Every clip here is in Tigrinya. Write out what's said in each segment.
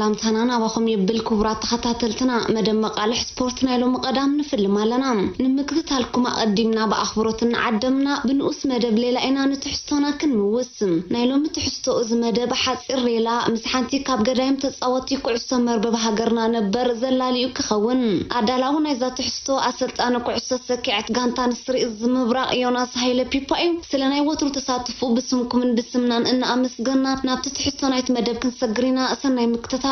ሰላምታና ናባኹም ይብል ክቡራት ተኸታተልትና። መደብ መቓልሕ ስፖርት ናይ ሎሚ ቀዳም ንፍልም ኣለና። ንምክትታልኩም ኣቐዲምና ብኣኽብሮት እናዓደምና፣ ብንኡስ መደብ ሌላ ኢና ንትሕዝቶና ክንምውስ። ናይ ሎሚ ትሕዝቶ እዚ መደብ ሓጺር ሌላ ምስ ሓንቲ ካብ ገዳይም ተጻወቲ ኩዕሶ መርበብ ሃገርና ነበር ዘላልዩ ክኸውን። ኣዳላዊ ናይዛ ትሕዝቶ ኣሰልጣኒ ኩዕሶ ሰኪዐት ጋንታ ንስሪ እዚ ምብራቕ ዮናስ ሃይለ ፒፓ እዩ። ስለ ናይ ወትሩ ተሳትፎ ብስምኩምን ብስምናን እናኣመስገና ናብቲ ትሕዝቶ ናይቲ መደብ ክንሰግር ኢና። ሰናይ ምክትታል።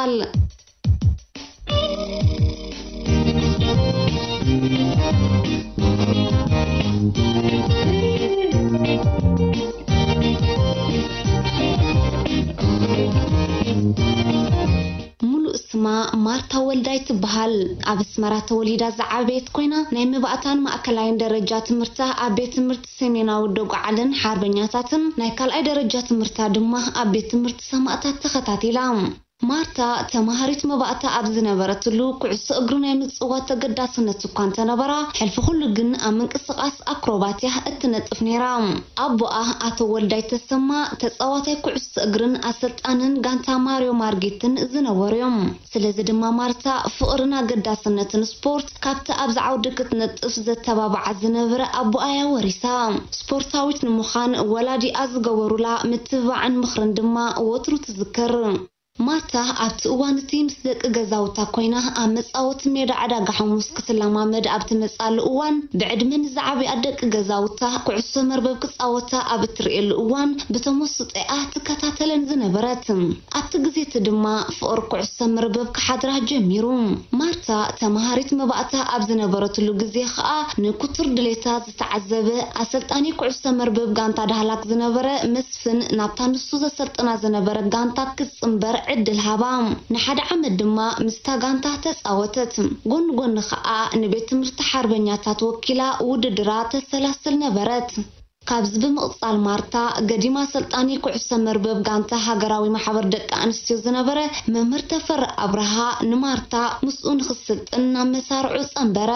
ሙሉእ ስማ ማርታ ወልዳይ ትበሃል። ኣብ ኣስመራ ተወሊዳ ዝዓበየት ኮይና፣ ናይ መባእታን ማእከላይን ደረጃ ትምህርታ ኣብ ቤት ትምህርቲ ሰሜናዊ ደጉዓልን ሓርበኛታትን፣ ናይ ካልኣይ ደረጃ ትምህርታ ድማ ኣብ ቤት ትምህርቲ ሰማእታት ተኸታቲላ። ማርታ ተማሃሪት መባእታ ኣብ ዝነበረትሉ፣ ኩዕሶ እግሪ ናይ ምጽዋት ተገዳስነት እኳ እንተነበራ፣ ሕልፊ ኩሉ ግን ኣብ ምንቅስቓስ ኣክሮባትያ እትነጥፍ ነይራ። ኣቦኣ ኣቶ ወልዳይ ተሰማ ተጻዋታይ ኩዕሶ እግርን ኣሰልጣንን ጋንታ ማርዮ ማርጌትን ዝነበሩ እዮም። ስለዚ ድማ ማርታ ፍቕርን ኣገዳስነትን ስፖርት ካብቲ ኣብዚ ዓውዲ ክትነጥፍ ዘተባብዓ ዝነበረ ኣቦኣያ ወሪሳ። ስፖርታዊት ንምዃን ወላዲኣ ዝገበሩላ ምትብባዕን ምኽርን ድማ ወትሩ ትዝክር። ማርታ ኣብቲ እዋን እቲ ምስ ደቂ ገዛውታ ኮይና ኣብ መጻወቲ ሜዳ ዕዳጋ ሓሙስ ክትለማመድ ኣብ ትመጻሉ እዋን፣ ብዕድመ ንዝዓበያ ደቂ ገዛውታ ኩዕሶ መርበብ ክጻወታ ኣብ እትርእየሉ እዋን ብተመስጦ እያ ትከታተለን ዝነበረት። ኣብቲ ግዜ እቲ ድማ ፍቕሪ ኩዕሶ መርበብ ክሓድራ ጀሚሩ። ማርታ ተመሃሪት መባእታ ኣብ ዝነበረትሉ ግዜ ኸኣ ንክቱር ድሌታ ዝተዓዘበ ኣሰልጣኒ ኩዕሶ መርበብ ጋንታ ዳህላክ ዝነበረ መስፍን ናብታ ንሱ ዘሰልጥና ዝነበረ ጋንታ ክትጽንበር ዕድል ሃባ። ንሓደ ዓመት ድማ ምስታ ጋንታ ተጻወተት። ጎኒ ጎኒ ኸኣ ንቤት ትምህርቲ ሓርበኛታት ወኪላ ውድድራ ተሰላስል ነበረት። ካብዚ ብምቕጻል ማርታ ገዲማ ኣሰልጣኒ ኩዕሶ መርበብ ጋንታ ሃገራዊ ማሕበር ደቂ ኣንስትዮ ዝነበረ መምህር ተፈሪ ኣብርሃ ንማርታ ምስኡ ንኽትስልጥን ናብ መሳርዑ ጸንበረ።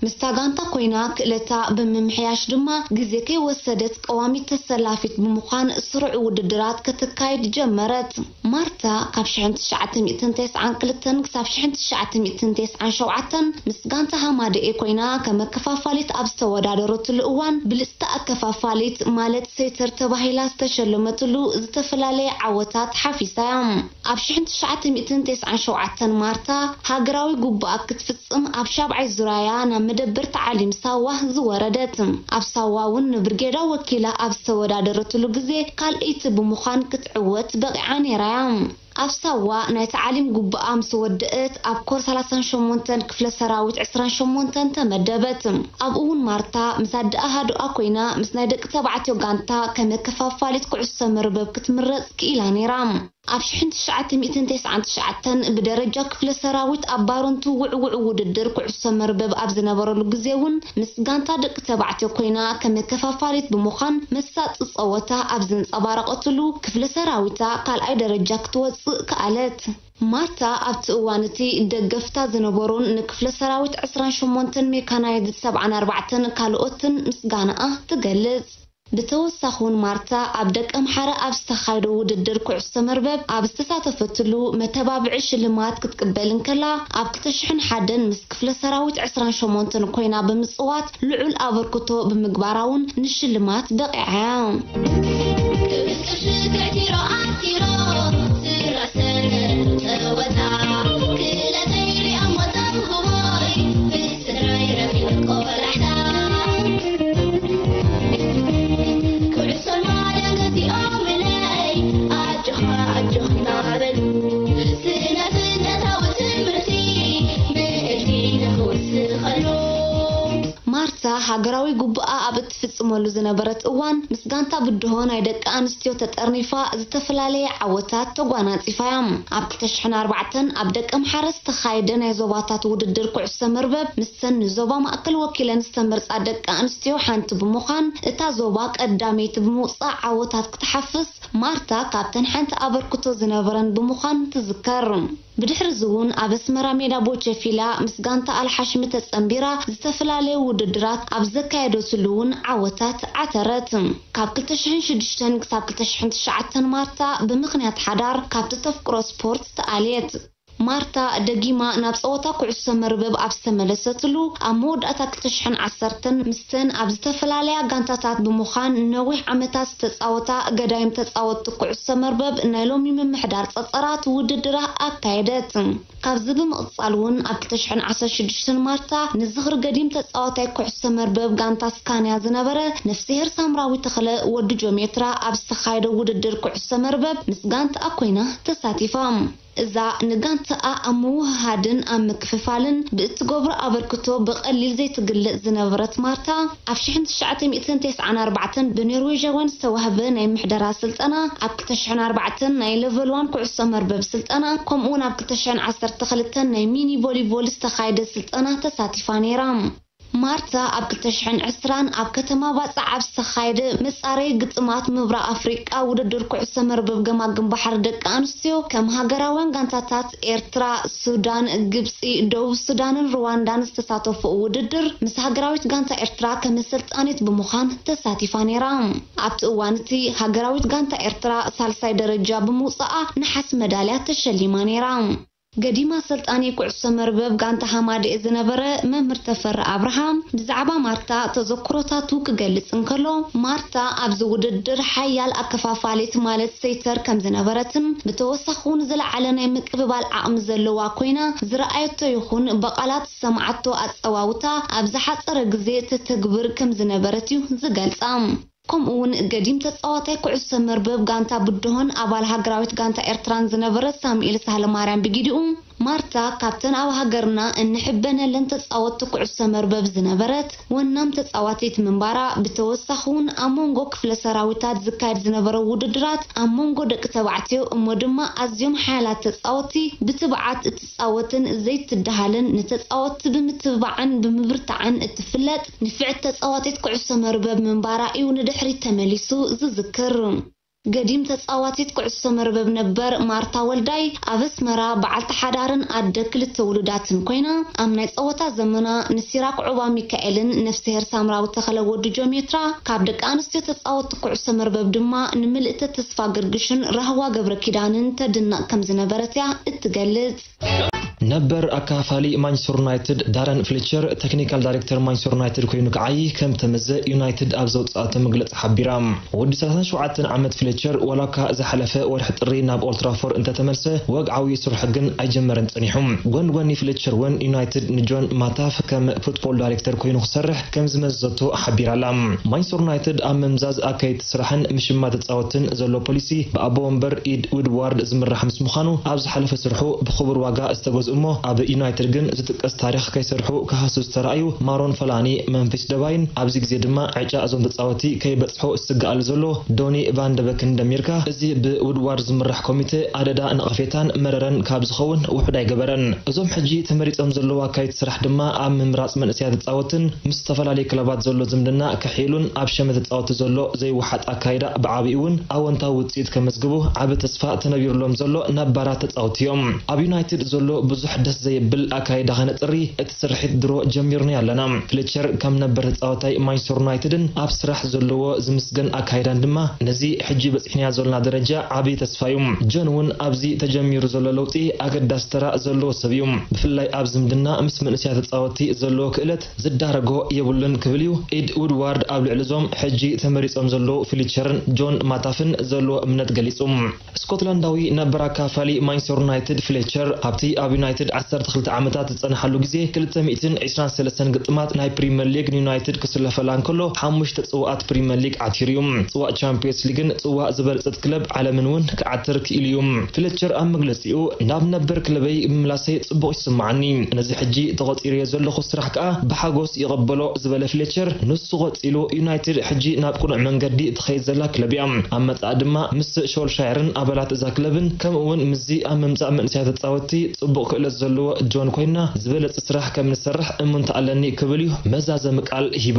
ምስታ ጋንታ ኮይና ክእለታ ብምምሕያሽ ድማ ግዜ ከይወሰደት ቀዋሚት ተሰላፊት ብምዃን ስሩዕ ውድድራት ከተካይድ ጀመረት። ማርታ ካብ ሽሕን ትሽዓተ ሚእትን ተስዓን ክልተን ክሳብ ሽሕን ትሽዓተ ሚእትን ተስዓን ሸውዓተን ምስ ጋንታ ሃማደኤ ኮይና ከም ኣከፋፋሊት ኣብ ዝተወዳደረትሉ እዋን ብልጽቲ ኣከፋፋሊት ማለት ሴተር ተባሂላ ዝተሸለመትሉ ዝተፈላለየ ዓወታት ሓፊሳ እያ። ኣብ ሽሕን ትሽዓተ ሚእትን ተስዓን ሸውዓተን ማርታ ሃገራዊ ጉባኣ ክትፍጽም ኣብ ሻብዓይ ዙርያ ናብ መደበር ተዓሊም ሳዋ ዝወረደት። ኣብ ሳዋ እውን ንብርጌዳ ወኪላ ኣብ ዝተወዳደረትሉ ግዜ ካልኣይቲ ብምዃን ክትዕወት በቒዓ ነይራ እያ። ኣብ ሳዋ ናይ ተዓሊም ጉባኣ ምስ ወደአት ኣብ ኮር ሰላሳን ሸሞንተን ክፍለ ሰራዊት ዕስራን ሸሞንተን ተመደበት። ኣብኡ እውን ማርታ ምስ ኣደኣ ሃዱኣ ኮይና ምስ ናይ ደቂ ተባዕትዮ ጋንታ ከም መከፋፋሊት ኩዕሶ መርበብ ክትምረጽ ክኢላ ነይራ። ኣብ ሽሕን ትሽዓተ ሚእትን ተስዓን ትሽዓተን ብደረጃ ክፍለ ሰራዊት ኣብ ባረንቱ ውዕውዕ ውድድር ኩዕሶ መርበብ ኣብ ዝነበረሉ ግዜ እውን ምስ ጋንታ ደቂ ተባዕትዮ ኮይና ከም መከፋፋሊት ብምዃን መሳጢ ጸወታ ኣብ ዘንጸባረቐትሉ ክፍለ ሰራዊታ ካልኣይ ደረጃ ክትወጽእ ከኣለት። ማርታ ኣብቲ እዋን እቲ ደገፍታ ዝነበሩን ንክፍለ ሰራዊት ዕስራን ሸሞንተን ሜካናይዝድ ሰብዓን ኣርባዕተን ካልኦትን ምስጋናኣ ትገልጽ። ብተወሳኺ እውን ማርታ ኣብ ደቀምሓረ ኣብ ዝተኻየደ ውድድር ኩዕሶ መርበብ ኣብ ዝተሳተፈትሉ መተባብዒ ሽልማት ክትቅበል እንከላ፣ ኣብ ክልተ ሽሕን ሓደን ምስ ክፍለ ሰራዊት ዕስራን ሸሞንተን ኮይና ብምጽዋት ልዑል ኣበርክቶ ብምግባራ እውን ንሽልማት በቒዓ እያ። ማርታ ሃገራዊ ጉባኣ ኣብ እትፍጽመሉ ዝነበረት እዋን፣ ምስ ጋንታ ብድሆ ናይ ደቂ ኣንስትዮ ተጠርኒፋ ዝተፈላለየ ዓወታት ተጓናጺፋ እያ። ኣብ ክልተ ሽሕን ኣርባዕተን ኣብ ደቀምሓረ ዝተኻየደ ናይ ዞባታት ውድድር ኩዕሶ መርበብ፣ ምስተን ንዞባ ማእከል ወኪለን ዝተመርጻ ደቂ ኣንስትዮ ሓንቲ ብምዃን፣ እታ ዞባ ቀዳመይቲ ብምውጻእ ዓወታት ክትሓፍስ፣ ማርታ ካብተን ሓንቲ ኣበርክቶ ዝነበረን ብምዃን ትዝከር። ብድሕሪ እዚ እውን ኣብ ኣስመራ ሜዳ ቦቸፊላ ምስ ጋንታ ኣልሓሽሚ ተጸንቢራ ዝተፈላለየ ውድድራት ኣብ ዘካየደትሉ እውን ዓወታት ዓተረት። ካብ ክልተ ሽሕን ሽዱሽተን ክሳብ ክልተ ሽሕን ትሽዓተን ማርታ ብምኽንያት ሓዳር ካብቲ ተፍቅሮ ስፖርት ተኣልየት። ማርታ ደጊማ ናብ ጸወታ ኩዕሶ መርበብ ኣብ ዝተመለሰትሉ፣ ኣብ መወዳእታ ክልተ ሽሕን ዓሰርተን ምስተን ኣብ ዝተፈላለያ ጋንታታት ብምዃን ነዊሕ ዓመታት ዝተጻወታ ገዳይም ተጻወትቲ ኩዕሶ መርበብ ናይ ሎሚ ምምሕዳር ጸጸራት ውድድራ ኣካየደት። ካብዚ ብምቕጻል እውን ኣብ ክልተ ሽሕን ዓሰርተ ሽዱሽተን ማርታ ንዝኽሪ ገዲም ተጻዋታይ ኩዕሶ መርበብ ጋንታ ስካንያ ዝነበረ ነፍስሄር ሳምራዊ ተኽለ ወዲ ጆሜትራ ኣብ ዝተኻየደ ውድድር ኩዕሶ መርበብ ምስ ጋንትኣ ኮይና ተሳቲፋ። እዛ ንጋንትኣ ኣብ ምውህሃድን ኣብ ምክፍፋልን ብእትገብሮ ኣበርክቶ ብቐሊል ዘይትግለጽ ዝነበረት ማርታ፣ ኣብ ሽሕን ትሽዓተ ሚእትን ተስዓን ኣርባዕተን ብኖርዌጃውያን ዝተዋህበ ናይ ምሕደራ ስልጠና፣ ኣብ ክልተ ሽሕን ኣርባዕተን ናይ ለቨል ዋን ኩዕሶ መርበብ ስልጠና፣ ከምኡውን ኣብ ክልተ ሽሕን ዓሰርተ ክልተን ናይ ሚኒ ቮሊቦል ዝተኻየደ ስልጠና ተሳቲፋ ነይራ። ማርታ ኣብ ክልተ ሽሕን ዕስራን ኣብ ከተማ ባጽዕ ኣብ ዝተኻየደ መጻረዪ ግጥማት ምብራቕ ኣፍሪቃ ውድድር ኩዕሶ መርበብ ገማግም ባሕሪ ደቂ ኣንስትዮ ከም ሃገራውያን ጋንታታት ኤርትራ፣ ሱዳን፣ ግብጺ፣ ደቡብ ሱዳንን ሩዋንዳን ዝተሳተፍኦ ውድድር ምስ ሃገራዊት ጋንታ ኤርትራ ከም ኣሰልጣኒት ብምዃን ተሳቲፋ ነይራ። ኣብቲ እዋን እቲ ሃገራዊት ጋንታ ኤርትራ ሳልሳይ ደረጃ ብምውጻኣ ነሓስ መዳልያ ተሸሊማ ነይራ። ገዲማ ኣሰልጣኒ ኩዕሶ መርበብ ጋንታ ሃማደኤ ዝነበረ መምህር ተፈሪ ኣብርሃም ብዛዕባ ማርታ ተዘክሮታቱ ክገልጽ እንከሎ፣ ማርታ ኣብዚ ውድድር ሓያል ኣከፋፋሊት ማለት ሴተር ከም ዝነበረትን ብተወሳኺ እውን ዝለዓለ ናይ ምቅብባል ዓቕሚ ዘለዋ ኮይና ዝረኣየቶ ይኹን ብቓላት ዝሰምዓቶ ኣጸዋውታ ኣብ ዝሓጸረ ግዜ ተተግብር ከም ዝነበረት እዩ ዝገልጻ። ከምኡ እውን ገዲም ተጻዋታይ ኩዕሶ መርበብ ጋንታ ብድሆን ኣባል ሃገራዊት ጋንታ ኤርትራን ዝነበረ ሳሙኤል ሳህለማርያም ብጊዲኡ፣ ማርታ ካብተን ኣብ ሃገርና እንሕበነለን ተጻወትቲ ኩዕሶ መርበብ ዝነበረት ወናም ተጻዋቲት ምንባራ፣ ብተወሳኺ እውን ኣብ መንጎ ክፍለ ሰራዊታት ዝካየድ ዝነበረ ውድድራት ኣብ መንጎ ደቂ ተባዕትዮ እሞ ድማ ኣዝዮም ሓያላት ተጻወትቲ ብትብዓት እትጻወትን ዘይትደሃልን ንተጻወትቲ ብምትብባዕን ብምብርታዕን እትፍለጥ ንፍዕቲ ተጻዋቲት ኩዕሶ መርበብ ምንባራ እዩ ንድሕሪት ተመሊሱ ዝዝክር። ገዲም ተጻዋቲት ኩዕሶ መርበብ ነበር ማርታ ወልዳይ ኣብ ኣስመራ በዓልቲ ሓዳርን ኣደ ክልተ ውሉዳትን ኮይና፣ ኣብ ናይ ጸወታ ዘመና ንሲራክ ዑባ ሚካኤልን ነፍስሄር ሳምራዊ ተኸለ ወዲ ጆሜትራ፣ ካብ ደቂ ኣንስትዮ ተጻወትቲ ኩዕሶ መርበብ ድማ ንምልእተ ተስፋ ገርግሽን ራህዋ ገብረ ኪዳንን ተድነቕ ከም ዝነበረት እያ እትገልጽ። ነበር ኣካፋሊ ማንቸስተር ዩናይትድ ዳረን ፍሌቸር ቴክኒካል ዳይሬክተር ማንቸስተር ዩናይትድ ኮይኑ ክዓዪ ከም ተመዘ ዩናይትድ ኣብ ዘውፅኣቶ መግለፂ ሓቢራ። ወዲ ሰላሳን ሸውዓተን ዓመት ፍሌቸር ዋላ እኳ ዝሓለፈ ወርሒ ጥሪ ናብ ኦልትራፎርድ እንተተመልሰ ወግዓዊ ስርሑ ግን ኣይጀመረን ፀኒሑ። ጎን ጎኒ ፍሌቸር እውን ዩናይትድ ንጆን ማታፍ ከም ፉትቦል ዳይሬክተር ኮይኑ ክሰርሕ ከም ዝመዘዞ ሓቢራ ኣላ። ማንቸስተር ዩናይትድ ኣብ ምምዛዝ ኣካየድቲ ስራሕን ምሽማት ተፃወትን ዘሎ ፖሊሲ ብኣቦ ወንበር ኢድ ውድዋርድ ዝምራሕ ምስ ምዃኑ ኣብ ዝሓለፈ ስርሑ ብኽቡር ዋጋ ዝተገዝኡ እሞ ኣብ ዩናይትድ ግን ዝጥቀስ ታሪኽ ከይሰርሑ ክሃሱ ዝተረኣዩ ማሮን ፈላኒ፣ መምፊስ ደባይን ኣብዚ ግዜ ድማ ዕጫ እዞም ተፃወቲ ከይበፅሖ ዝስግኣሉ ዘሎ ዶኒ ቫንደበክን ደሚርካ፣ እዚ ብውድዋርድ ዝምራሕ ኮሚተ ኣደዳ ነቐፌታን መረረን ካብ ዝኸውን ውሑድ ኣይገበረን። እዞም ሕጂ ተመሪፆም ዘለዉ ኣካየድቲ ስራሕ ድማ ኣብ ምምራፅ መንእሰያት ተፃወትን ምስ ዝተፈላለዩ ክለባት ዘሎ ዝምድና ክሕይሉን ኣብ ሸመ ተፃወቲ ዘሎ ዘይወሓጥ ኣካይዳ ብዓብኡ እውን ኣወንታዊ ውፅኢት ከመዝግቡ ዓቢ ተስፋ ተነቢሩሎም ዘሎ ነባራት ተፃወቲ እዮም። ኣብ ዩናይትድ ዘሎ ብዙሕ ደስ ዘይብል ኣካይዳ ከነፅሪ እቲ ስርሒት ድሮ ጀሚርናዮ ኣለና። ፍሌቸር ከም ነበር ተፃዋታይ ማንቸስተር ዩናይትድን ኣብ ስራሕ ዘለዎ ዝምስገን ኣካይዳን ድማ ነዚ ሕጂ በፂሕናዮ ዘለና ደረጃ ዓቢ ተስፋ እዩ። ጆን እውን ኣብዚ ተጀሚሩ ዘሎ ለውጢ ኣገዳሲ ተራ ዘለዎ ሰብ እዩ። ብፍላይ ኣብ ዝምድና ምስ መንእሰያት ተፃወቲ ዘለዎ ክእለት ዝዳረጎ የብሉን ክብል እዩ ኢድ ውድዋርድ ኣብ ልዕሊ እዞም ሕጂ ተመሪፆም ዘለዉ ፍሊቸርን ጆን ማታፍን ዘለዎ እምነት ገሊፁ። ስኮትላንዳዊ ነበር ኣካፋሊ ማንቸስተር ዩናይትድ ፍሌቸር ኣብቲ ኣብ ዩናይትድ ዓሰርተ ክልተ ዓመታት ዝፀንሓሉ ግዜ ክልተ ሚእትን ዕስራን ሰለስተን ግጥማት ናይ ፕሪምየር ሊግ ንዩናይትድ ክስለፈላ እንከሎ ሓሙሽተ ፅዋኣት ፕሪምየር ሊግ ዓቲሩ እዩ። ፅዋእ ቻምፒየንስ ሊግን ፅዋእ ዝበለፀት ክለብ ዓለምን እውን ክዓትር ክኢሉ እዩ። ፍሌቸር ኣብ መግለፂኡ ናብ ነበር ክለበይ ብምምላሰይ ፅቡቕ ይስምዓኒ። ነዚ ሕጂ ተቖፂረዮ ዘለኹ ስራሕ ከኣ ብሓጎስ ይቕበሎ ዝበለ ፍሌቸር፣ ንሱ ቐጺሉ ዩናይትድ ሕጂ ናብ ቅኑዕ መንገዲ ትኸይድ ዘላ ክለብ እያ። ኣብ መጻኢ ድማ ምስ ሾልሻየርን ኣባላት እዛ ክለብን ከምኡ እውን ምስዚ ኣብ ምምጻእ መንእሰያት ተጻወትቲ ጽቡቕ ክእለት ዘለዎ ጆን ኮይና ዝበለጸ ስራሕ ከም ንሰርሕ እምንቶ ኣለኒ ክብል እዩ መዛዘሚ ቃል ሂቡ።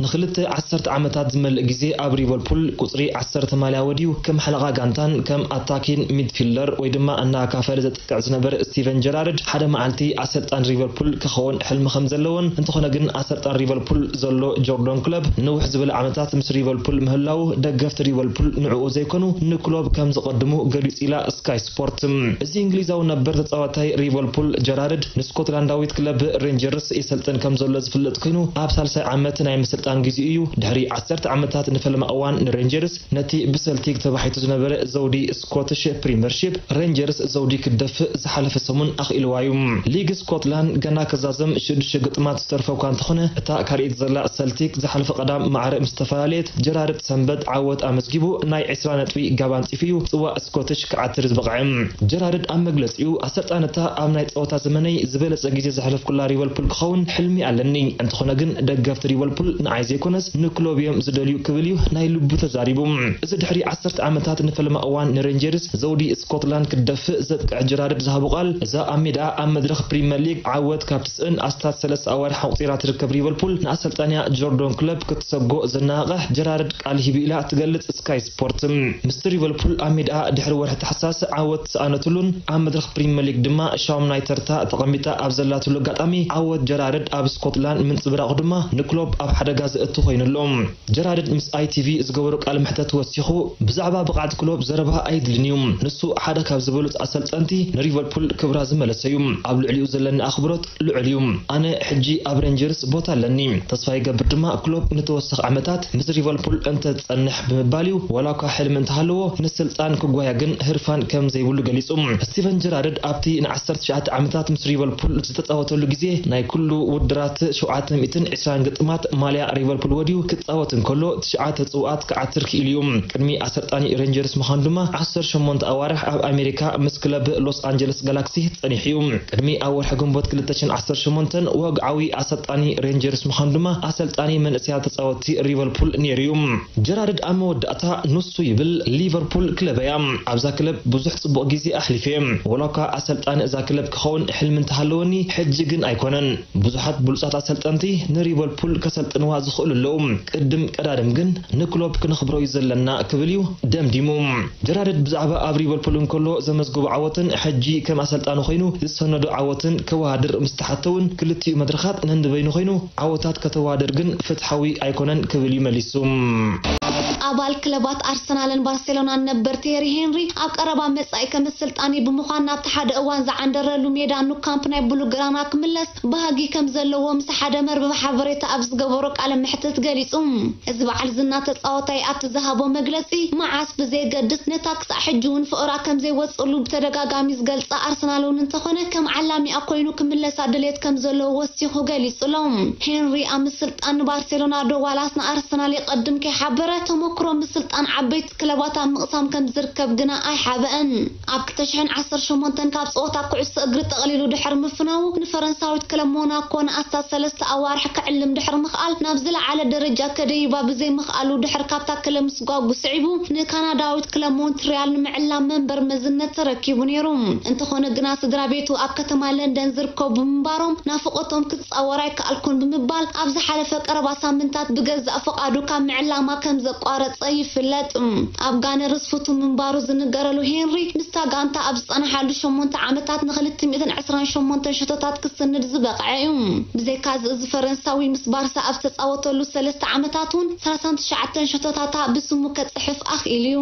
ንኽልተ ዓሰርተ ዓመታት ዝመልእ ግዜ ኣብ ሊቨርፑል ቁጽሪ ዓሰርተ ማልያ ወድዩ ከም ሓለቓ ጋንታን ከም ኣታኪን ሚድፊልደር ወይ ድማ እናኣካፈለ ዘጥቅዕ ዝነበረ ስቲቨን ጀራርድ፣ ሓደ መዓልቲ ኣሰልጣን ሊቨርፑል ክኸውን ሕልሚ ከም ዘለዎን፣ እንተኾነ ግን ኣሰልጣን ሊቨርፑል ዘሎ ጆርዶን ክለብ ንውሕ ዝበለ ዓመታት ምስ ሊቨርፑል ምህላዉ፣ ደገፍቲ ሊቨርፑል ንዕኡ ዘይኮኑ ንክሎብ ከም ዝቐድሙ ገሊጹ ኢላ ስካይ ስፖርት። እዚ እንግሊዛዊ ነበር ተጻዋታይ ሊቨርፑል ጀራርድ ንስኮትላንዳዊት ክለብ ሬንጀርስ የሰልጥን ከም ዘሎ ዝፍለጥ ኮይኑ፣ ኣብ ሳልሳይ ዓመት ናይ ምስልጣን ግዜኡ እዩ። ድሕሪ ዓሰርተ ዓመታት ንፈለማ እዋን ንሬንጀርስ ነቲ ብሰልቲክ ተባሒቱ ዝነበረ ዘውዲ ስኮትሽ ፕሪምየርሺፕ ሬንጀርስ ዘውዲ ክደፍእ ዝሓለፈ ሰሙን ኣኽኢልዋ እዩ። ሊግ ስኮትላንድ ገና ክዛዘም ሽዱሽተ ግጥማት ዝተርፎ እኳ እንተኾነ፣ እታ ካልኣይቲ ዘላ ሰልቲክ ዝሓለፈ ቀዳም ማዕረ ምስ ተፈላለየት፣ ጀራርድ ሰንበት ዓወት ኣመዝጊቡ ናይ ዕስራ ነጥቢ ጋብ ኣንጺፉ እዩ ጽዋእ ስኮትሽ ክዓትር ዝበቕዐ። ጀራርድ ኣብ መግለጺኡ፣ ኣሰልጣንታ ኣብ ናይ ጸወታ ዘመነይ ዝበለጸ ግዜ ዘሕለፍኩላ ሊቨርፑል ክኸውን ሕልሚ ኣለኒ። እንተኾነ ግን ደገፍቲ ሊቨርፑል ንዓይ ዘይኮነስ ንክሎብ እዮም ዝደልዩ ክብል እዩ ናይ ልቡ ተዛሪቡ። እዚ ድሕሪ ዓሰርተ ዓመታት ንፈለማ እዋን ንሬንጀርስ ዘውዲ ስኮትላንድ ክደፍእ ዘጥቅዕ ጀራርድ ዝሃቦ ቃል፣ እዛ ኣብ ሜዳ ኣብ መድረኽ ፕሪምየር ሊግ ዓወት ካብ ትስእን ኣስታት ሰለስተ ኣዋርሕ ኣቑጺራ ትርከብ ሊቨርፑል፣ ንኣሰልጣንያ ጆርዶን ክለብ ክትሰጎ ዘነቓቕሕ ጀራርድ ቃል ሂቡ ኢላ ትገልጽ ስካይ ስፖርት። ምስቲ ሊቨርፑል ኣብ ሜዳ ድሕሪ ወርሒ ታሕሳስ ዓወት ዝሰኣነትሉን ኣብ መድረኽ ፕሪምየር ሊግ ድማ ሻምናይ ተርታ ተቐሚጣ ኣብ ዘላትሉ ኣጋጣሚ፣ ዓወት ጀራርድ ኣብ ስኮትላንድ ምንጽብራቑ ድማ ንክሎብ ኣብ ሓደጋ ዘእቱ ኮይኑ ኣሎ። ጀራርድ ምስ ኣይ ቲ ቪ ዝገበሮ ቃለ መሕተት ወሲኹ፣ ብዛዕባ ብቕዓት ክሎብ ዘረባ ኣይድልን እዩ። ንሱ ሓደ ካብ ዝበሉጽ ኣሰልጠንቲ ንሊቨርፑል ክብራ ዝመለሰ እዩ። ኣብ ልዕሊኡ ዘለኒ ኣኽብሮት ልዑል እዩ። ኣነ ሕጂ ኣብ ሬንጀርስ ቦታ ኣለኒ። ተስፋ ይገብር ድማ ክሎብ ንተወሰኽ ዓመታት ምስ ሊቨርፑል እንተ ዝጸንሕ ብምባል እዩ። ዋላ እኳ ሕልሚ እንተሃለዎ፣ ንስልጣን ክጓየ ግን ህርፋን ከም ዘይብሉ ገሊጹ። ስቲቨን ጀራርድ ኣብቲ ን ዓሰርተ ትሽዓተ ዓመታት ምስ ሊቨርፑል ዝተጻወተሉ ግዜ ናይ ኩሉ ውድድራት ሸውዓተ ሚእትን ዕስራን ግጥማት ማልያ ሊቨርፑል ወድዩ ክጻወት እንከሎ፣ ትሽዓተ ጽውኣት ክዓትር ክኢሉ እዩ። ቅድሚ ኣሰልጣኒ ሬንጀርስ ምዃኑ ድማ ዓሰርተ ሸሞንተ ኣዋርሕ ኣብ ኣሜሪካ ምስ ክለብ ሎስ ኣንጀለስ ጋላክሲ ጸኒሑ እዩ። ቅድሚ ኣብ ወርሒ ግንቦት ክልተ ሽሕን ዓሰርተ ሸሞንተን ወግዓዊ ኣሰልጣኒ ሬንጀርስ ምዃኑ ድማ ኣሰልጣኒ መንእሰያት ተጻወትቲ ሊቨርፑል ነይሩ እዩ። ጀራርድ ኣብ መወዳእታ ንሱ ይብል፣ ሊቨርፑል ክለበይ እያ። ኣብዛ ክለብ ብዙሕ ጽቡቕ ግዜ ኣሕሊፈ እየ። ወላ እኳ ኣሰልጣኒ እዛ ክለብ ክኸውን ሕልሚ እንተሃለወኒ፣ ሕጂ ግን ኣይኮነን። ብዙሓት ብሉጻት ኣሰልጠንቲ ንሊቨርፑል ከሰልጥንዋ ዝኽእሉ ኣለዉ። ቅድም ቀዳድም ግን ንክሎፕ ክነኽብሮ እዩ ዘለና ክብል እዩ ደምዲሙ። ጀራርድ ብዛዕባ ኣብ ሊቨርፑል እንከሎ ዘመዝግቦ ዓወትን ሕጂ ከም ኣሰልጣኒ ኮይኑ ዝሰነዶ ዓወትን ከወዳድር ምስ ተሓተ እውን ክልቲኡ መድረኻት ነንበይኑ ኮይኑ ዓወታት ከተወዳድር ግን ፍትሓዊ ኣይኮነን ክብል እዩ መሊሱ። ኣባል ክለባት ኣርሰናልን ባርሴሎናን ነበር ቴሪ ሄንሪ ኣብ ቀረባ መጻኢ ከም ስልጣኒ ብምዃን ናብቲ ሓደ እዋን ዝዓንደረሉ ሜዳ ኑ ካምፕ ናይ ብሉግራና ክምለስ ባህጊ ከም ዘለዎ ምስ ሓደ መርበብ ሓበሬታ ኣብ ዝገበሮ ቃለ መሕትት ገሊጹ። እዚ በዓል ዝና ተጻዋታይ ኣብቲ ዝሃቦ መግለጺ፣ መዓስ ብዘየገድስ ነታ ክሳዕ ሕጂ እውን ፍቕራ ከም ዘይወጽእሉ ብተደጋጋሚ ዝገልጻ ኣርሰናል እውን እንተኾነ ከም ዓላሚኣ ኮይኑ ክምለሳ ድሌት ከም ዘለዎ ወሲኹ ገሊጹ ኣሎ። ሄንሪ ኣብ ምስልጣን ንባርሴሎና ዶ ዋላስ ንኣርሰናል ይቐድም ከይሓበረ፣ ተመክሮ ምስልጣን ዓበይቲ ክለባት ኣብ ምቕሳም ከም ዝርከብ ግና ኣይሓበአን። ኣብ ክልተ ሽሕን ዓሰርተ ሸሞንተን ካብ ጸወታ ኩዕሶ እግሪ ጠቕሊሉ ድሕሪ ምፍናዉ፣ ንፈረንሳዊት ክለብ ሞናኮ ንኣስታት ሰለስተ ኣዋርሕ ክዕልም ድሕሪ ምኽኣል፣ ናብ ዝለዓለ ደረጃ ከደይባ ብዘይምኽኣሉ፣ ድሕሪ ካብታ ክለብ ምስጓጉ ስዒቡ፣ ንካናዳዊት ክለብ ሞንትሪያል ንምዕላም መንበር መዝነት ተረኪቡ ነይሩ። እንተኾነ ግና፣ ስድራ ቤቱ ኣብ ከተማ ለንደን ዝርከቡ ብምንባሮም፣ ናፍቖቶም ክጻወር ኣይከኣልኩን ብምባል፣ ኣብ ዝሓለፈ ቀረባ ሳምንታት ብገዛእ ፍቓዱ ካብ ምዕላማ ከም ዘቋረጸ ይፍለጥ። ኣብ ጋነርስ ፍቱው ምንባሩ ዝንገረሉ ሄንሪ፣ ምስታ ጋንታ ኣብ ዝጸንሓሉ ሸሞንተ ዓመታት ንኽልተ ሚእትን ዕስራን ሸሞንተን ሸቶታት ክስንድ ዝበቕዐ እዩ። ብዘይካዚ፣ እዚ ፈረንሳዊ ምስ ባርሳ ኣብ ዝተጻወተሉ ሰለስተ ዓመታት እውን ሰላሳን ትሽዓተን ሸቶታታ ብስሙ ከጽሕፍ ኣኽኢሉ እዩ።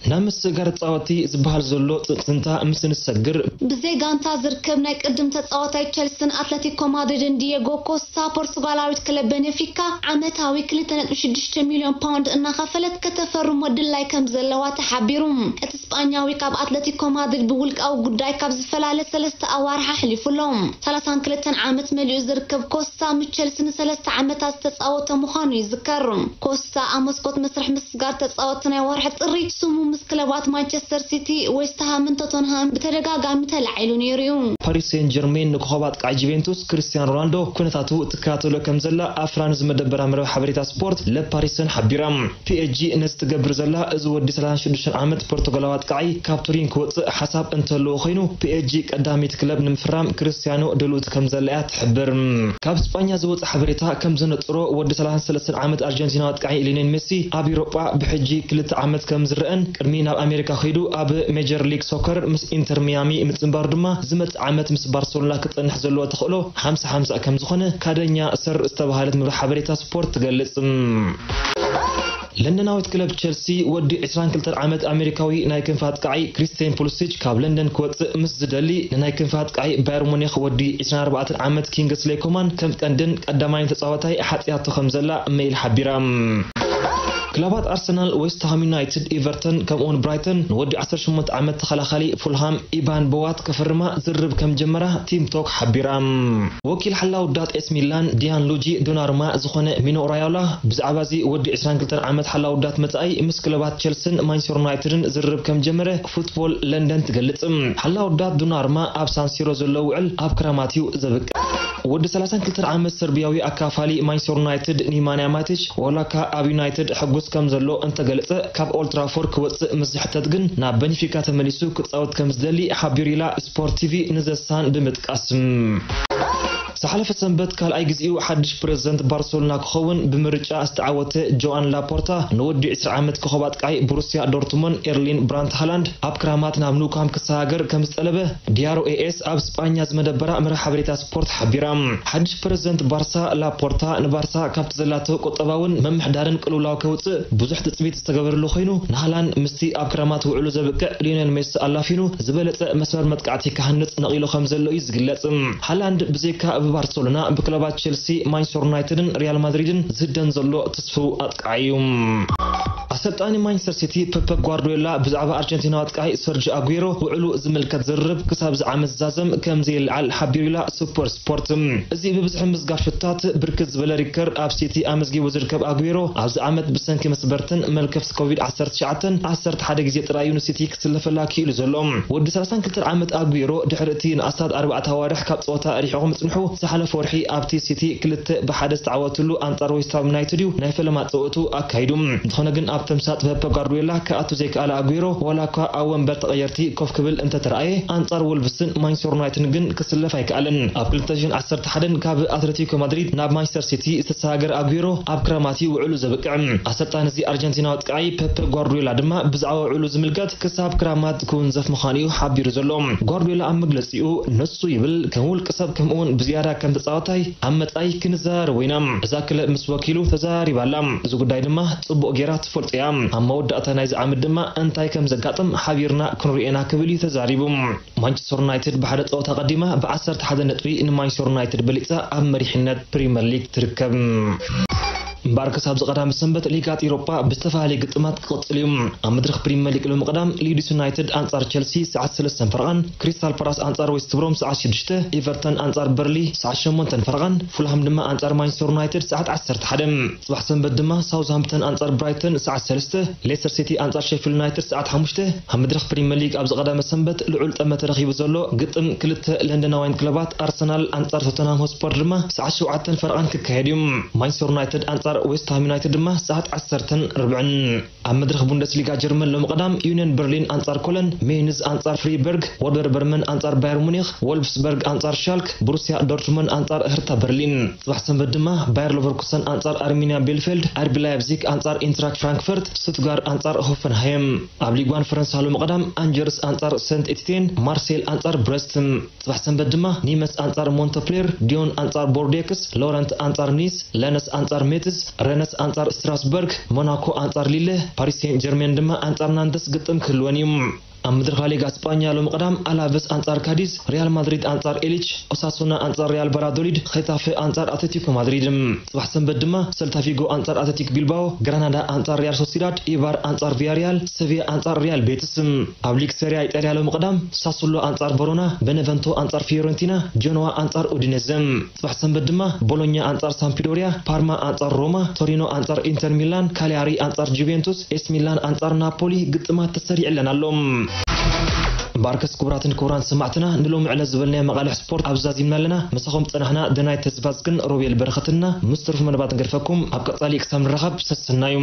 ናብ ምስግጋር ተጻወትቲ ዝበሃል ዘሎ ጽጽንታ ምስ ንሰግር፣ ብዘይ ጋንታ ዝርከብ ናይ ቅድም ተጻዋታይ ቸልስን ኣትለቲኮ ማድሪድን ዲየጎ ኮስታ፣ ፖርቱጋላዊት ክለብ ቤኔፊካ ዓመታዊ ክልተ ነጥቢ ሽዱሽተ ሚልዮን ፓውንድ እናኸፈለት ከተፈርሞ ድላይ ከም ዘለዋ ተሓቢሩ። እቲ ስጳኛዊ ካብ ኣትለቲኮ ማድሪድ ብውልቃዊ ጉዳይ ካብ ዝፈላለ ሰለስተ ኣዋርሕ ኣሕሊፉ ኣሎ። ሰላሳን ክልተን ዓመት መሊኡ ዝርከብ ኮስታ፣ ምስ ቸልሲ ንሰለስተ ዓመታት ዝተጻወተ ምዃኑ ይዝከር። ኮስታ ኣብ መስኮት መስርሕ ምስግጋር ተጻወትቲ ናይ ወርሒ ጥሪ ስሙ ክለባት ማንቸስተር ሲቲ፣ ዌስትሃምን ቶተንሃም ብተደጋጋሚ ተላዒሉ ነይሩ እዩ። ፓሪስ ሴን ጀርሜን ንኮኸብ ኣጥቃዒ ጁቬንቱስ ክርስቲያን ሮናልዶ ኩነታቱ ትከታተሎ ከም ዘላ ኣብ ፍራንስ ዝመደበራ መርበብ ሓበሬታ ስፖርት ለፓሪሰን ሓቢራ። ፒኤስጂ ነዚ ትገብር ዘላ፣ እዚ ወዲ ሰላሳ ሽዱሽተ ዓመት ፖርቱጋላዊ ኣጥቃዒ ካብ ቱሪን ክወፅእ ሓሳብ እንተለዎ ኮይኑ፣ ፒኤስጂ ቀዳመይቲ ክለብ ንምፍራም ክርስቲያኖ ድልውቲ ከም ዘላ እያ ትሕብር። ካብ ስጳኛ ዝወፀ ሓበሬታ ከም ዘነፅሮ፣ ወዲ ሰላሳ ሰለስተ ዓመት ኣርጀንቲናዊ ኣጥቃዒ ሊዮኔል ሜሲ ኣብ ኤውሮጳ ብሕጂ ክልተ ዓመት ከም ዝረአን ቅድሚ ናብ ኣሜሪካ ከይዱ ኣብ ሜጀር ሊግ ሶከር ምስ ኢንተር ሚያሚ ምፅንባሩ ድማ ዝመፅእ ዓመት ምስ ባርሰሎና ክፀንሕ ዘለዎ ተኽእሎ ሓምሳ ሓምሳ ከም ዝኾነ ካደኛ ሰር ዝተባሃለት መርበብ ሓበሬታ ስፖርት ትገልጽ። ለንደናዊት ክለብ ቸልሲ ወዲ ዕስራን ክልተን ዓመት ኣሜሪካዊ ናይ ክንፊ ኣጥቃዒ ክሪስቲያን ፑሊሲች ካብ ለንደን ክወጽእ ምስ ዝደሊ፣ ንናይ ክንፊ ኣጥቃዒ ባየር ሙኒክ ወዲ ዕስራን ኣርባዕተን ዓመት ኪንግስሌይ ኮማን ከም ቀንድን ቀዳማይን ተጻዋታይ ሓጽያቶ ከም ዘላ ሜይል ሓቢራ። ክለባት ኣርሰናል፣ ዌስትሃም ዩናይትድ፣ ኤቨርተን ከምኡውን ብራይተን ንወዲ ዓሰርተ ሸሞንተ ዓመት ተኸላኻሊ ፉልሃም ኢባን ቦዋት ከፍርማ ዝርርብ ከም ጀመራ ቲም ቶክ ሓቢራ። ወኪል ሓላው ዳት ኤስ ሚላን ዲያን ሉጂ ዶናሩማ ዝኾነ ሚኖ ራዮላ ብዛዕባ እዚ ወዲ ዕስራን ክልተን ዓመት ሓላው ዳት መጻኢ ምስ ክለባት ቸልስን ማንቸስተር ዩናይትድን ዝርርብ ከም ጀመረ ፉትቦል ለንደን ትገልጽ። ሓላው ዳት ዶናሩማ ኣብ ሳንሲሮ ዘሎ ውዕል ኣብ ክራማት እዩ ዘብቅዕ። ወዲ ሰላሳን ክልተን ዓመት ሰርቢያዊ ኣካፋሊ ማንቸስተር ዩናይትድ ኒማንያ ማቲች ዋላካ ኣብ ዩናይትድ ሕጉስ ከም ዘሎ እንተገለጸ፣ ካብ ኦልትራፎርድ ክወጽእ ምስ ዝሕተት ግን ናብ በንፊካ ተመሊሱ ክጻወት ከም ዝደሊ ሓቢሩ ኢላ ስፖርት ቲቪ ንዘሳን ብምጥቃስ። ዝሓለፈ ሰንበት ካልኣይ ግዜኡ ሓድሽ ፕረዚደንት ባርሰሎና ክኸውን ብምርጫ ዝተዓወተ ጆኣን ላፖርታ ንወዲ ዕስራ ዓመት ኮኸብ ኣጥቃዒ ብሩስያ ዶርትሞን ኤርሊን ብራንት ሃላንድ ኣብ ክራማት ናብ ኑካምፕ ክሰጋገር ከም ዝጠለበ ዲያሮ ኤኤስ ኣብ ስጳኛ ዝመደበራ መርበብ ሓበሬታ ስፖርት ሓቢራ። ሓድሽ ፕረዚደንት ባርሳ ላፖርታ ንባርሳ ካብቲ ዘላቶ ቁጠባውን ምምሕዳርን ቅልውላው ከውፅእ ብዙሕ ትፅቢት ዝተገበረሉ ኮይኑ፣ ንሃላንድ ምስቲ ኣብ ክራማት ውዕሉ ዘብቅዕ ሊዮኔል ሜሲ ኣላፊኑ ዝበለፀ መስመር መጥቃዕቲ ክሃንፅ ነቒሉ ከም ዘሎ እዩ ዝግለጽ። ሃላንድ ብዘይካ ብባርሰሎና ብክለባት ቸልሲ፣ ማንቸስተር ዩናይትድን ሪያል ማድሪድን ዝህደን ዘሎ ትስፉው ኣጥቃዒ እዩ። ኣሰልጣኒ ማንቸስተር ሲቲ ፔፕ ጓርዲዮላ ብዛዕባ ኣርጀንቲናዊ ኣጥቃዒ ሰርጂ ኣጉዌሮ ውዕሉ ዝምልከት ዝርርብ ክሳብ እዚ ዓመት ዝዛዘም ከም ዘየለዓል ሓቢሩ ኢላ ሱፐር ስፖርት። እዚ ብብዝሒ ምዝጋብ ሹታት ብርክት ዝበለ ሪከርድ ኣብ ሲቲ ኣመዝጊቡ ዝርከብ ኣጉዌሮ፣ ኣብዚ ዓመት ብሰንኪ መስበርትን መልከፍቲ ኮቪድ ዓሰርተ ትሽዓተን ዓሰርተ ሓደ ግዜ ጥራይ እዩ ንሲቲ ክስለፈላ ክኢሉ ዘሎ። ወዲ ሰላሳን ክልተን ዓመት ኣጉዌሮ ድሕሪ እቲ ንኣስታት ኣርባዕተ ኣዋርሕ ካብ ጸወታ ርሒቑ ምጽንሑ፣ ዝሓለፈ ወርሒ ኣብቲ ሲቲ ክልተ ብሓደ ዝተዓወትሉ ኣንጻር ዌስትሃም ዩናይትድ እዩ ናይ ፈለማ ጸወቱ ኣካይዱ። እንተኾነ ግን ኣብ ተምሳጥ ፔፕ ጓርዲዮላ ክኣቱ ዘይከኣለ ኣጉዌሮ፣ ዋላ እኳ ኣብ ወንበር ተቐየርቲ ኮፍ ክብል እንተተረኣየ፣ ኣንጻር ወልቭስን ማንቸስተር ዩናይትድን ግን ክስለፍ ኣይከኣለን። ኣብ ክልተ ሽሕን ዓሰርተ ሓደን ካብ ኣትሌቲኮ ማድሪድ ናብ ማንቸስተር ሲቲ ዝተሰጋገረ ኣጉዌሮ ኣብ ክረማት እዩ ውዕሉ ዘብቅዕ። ኣሰልጣኒ እዚ ኣርጀንቲናዊ ኣጥቃዒ ፔፕ ጓርዲዮላ ድማ ብዛዕባ ውዕሉ ዝምልከት ክሳብ ክራማት ክውንዘፍ ምዃኑ እዩ ሓቢሩ ዘሎ። ጓርዲዮላ ኣብ መግለጺኡ ንሱ ይብል፣ ከም ውልቂ ሰብ ከምኡውን ብዝያዳ ከም ተጻዋታይ ኣብ መጻኢ ክንዘራረብ ኢና። እዛ ክለብ ምስ ወኪሉ ተዛሪባ ኣላ። እዚ ጉዳይ ድማ ጽቡቕ ጌራ ትፈልጦ እያ። ኣብ መወዳእታ ናይዚ ዓመት ድማ እንታይ ከም ዘጋጥም ሓቢርና ክንሪኦ ኢና ክብል እዩ ተዛሪቡ። ማንቸስተር ዩናይትድ ብሓደ ጸወታ ቀዲማ ብ ዓሰርተ ሓደ ነጥቢ ንማንቸስተር ዩናይትድ በሊጻ ኣብ መሪሕነት ፕሪምየር ሊግ ትርከብ። እምበኣር ክሳብ ዝቐዳሚ ሰንበት ሊጋት ኤውሮጳ ብዝተፈላለየ ግጥማት ክቕጽል እዩ። ኣብ መድረኽ ፕሪምየር ሊግ ሎሚ ቀዳም ሊድስ ዩናይትድ ኣንጻር ቸልሲ ሰዓት ሰለስተን ፈረቓን፣ ክሪስታል ፓላስ ኣንጻር ዌስት ብሮም ሰዓት ሽዱሽተ፣ ኤቨርተን ኣንጻር በርሊ ሰዓት ሸሞንተን ፈረቓን፣ ፉልሃም ድማ ኣንጻር ማንቸስተር ዩናይትድ ሰዓት ዓሰርተ ሓደ። ጽባሕ ሰንበት ድማ ሳውዝሃምፕተን ኣንጻር ብራይተን ሰዓት ሰለስተ፣ ሌስተር ሲቲ ኣንጻር ሼፊልድ ዩናይትድ ሰዓት ሓሙሽተ። ኣብ መድረኽ ፕሪምየር ሊግ ኣብዚ ቀዳመ ሰንበት ልዑል ጠመተ ረኺቡ ዘሎ ግጥም ክልተ ለንደናውያን ክለባት ኣርሰናል ኣንጻር ቶተንሃም ሆትስፐር ድማ ሰዓት ሸውዓተን ፈረቓን ክካየድ እዩ። ማንቸስተር ዩናይትድ ኣንጻር ዌስትሃም ዩናይትድ ድማ ሰዓት ዓሰርተን ርብዕን። ኣብ መድረኽ ቡንደስሊጋ ጀርመን ሎሚ ቀዳም ዩኒየን በርሊን ኣንጻር ኮለን፣ ሜይንዝ ኣንጻር ፍሪበርግ፣ ወርደር በርመን ኣንጻር ባየር ሙኒክ፣ ወልፍስበርግ ኣንጻር ሻልክ፣ ብሩስያ ዶርትሙንድ ኣንጻር ህርታ በርሊን። ጽባሕ ሰንበት ድማ ባየር ሎቨርኩሰን ኣንጻር ኣርሚንያ ቤልፌልድ፣ ኣርቢ ላይፕዚግ ኣንጻር ኢንትራክት ፍራንክፈርት፣ ስቱትጋርት ኣንጻር ሆፈንሃይም። ኣብ ሊግ ዋን ፈረንሳ ሎሚ ቀዳም ኣንጀርስ ኣንጻር ሰንት ኤቲቴን፣ ማርሴል ኣንጻር ብረስት። ጽባሕ ሰንበት ድማ ኒመስ ኣንጻር ሞንተፕሌር፣ ዲዮን ኣንጻር ቦርዴክስ፣ ሎረንት ኣንጻር ኒስ፣ ለነስ ኣንጻር ሜትስ፣ ረነስ ኣንጻር ስትራስበርግ፣ ሞናኮ ኣንጻር ሊለ፣ ፓሪስ ሴንት ጀርሜን ድማ ኣንጻር ናንደስ ግጥም ክህልወን እዩ። ኣብ መድረኽ ላሊጋ ስጳኛ ሎም ቅዳም ኣላቨስ ኣንጻር ካዲዝ፣ ሪያል ማድሪድ ኣንጻር ኤሊች፣ ኦሳሱና ኣንጻር ሪያል ባላዶሊድ፣ ኼታፌ ኣንጻር ኣትሌቲኮ ማድሪድ። ጽባሕ ሰንበት ድማ ሰልታፊጎ ኣንጻር ኣትሌቲክ ቢልባኦ፣ ግራናዳ ኣንጻር ሪያል ሶሲዳድ፣ ኢባር ኣንጻር ቪያሪያል፣ ሰቪያ ኣንጻር ሪያል ቤትስ። ኣብ ሊግ ሴሪያ ኢጣልያ ሎም ቅዳም ሳሱሎ ኣንጻር ቨሮና፣ በነቨንቶ ኣንጻር ፊዮረንቲና፣ ጀኖዋ ኣንጻር ኡዲኔዘ። ጽባሕ ሰንበት ድማ ቦሎኛ ኣንጻር ሳምፒዶሪያ፣ ፓርማ ኣንጻር ሮማ፣ ቶሪኖ ኣንጻር ኢንተር ሚላን፣ ካሊያሪ ኣንጻር ጁቬንቱስ፣ ኤስ ሚላን ኣንጻር ናፖሊ ግጥማት ተሰሪዕለን ኣሎ። እምበኣርከስ ክቡራትን ክቡራን ሰማዕትና፣ ንሎሚ ዕለት ዝበልናዮ መቓልሕ ስፖርት ኣብዛ ዚምና ኣለና። ምሳኹም ጸናሕና ደናይ ተዝባዝግን ሮቤል በረኸትና። ምስ ትርፉ መደባት ንገድፈኩም። ኣብ ቀጻሊ ክሳብ ንራኸብ ሰሰናዩ።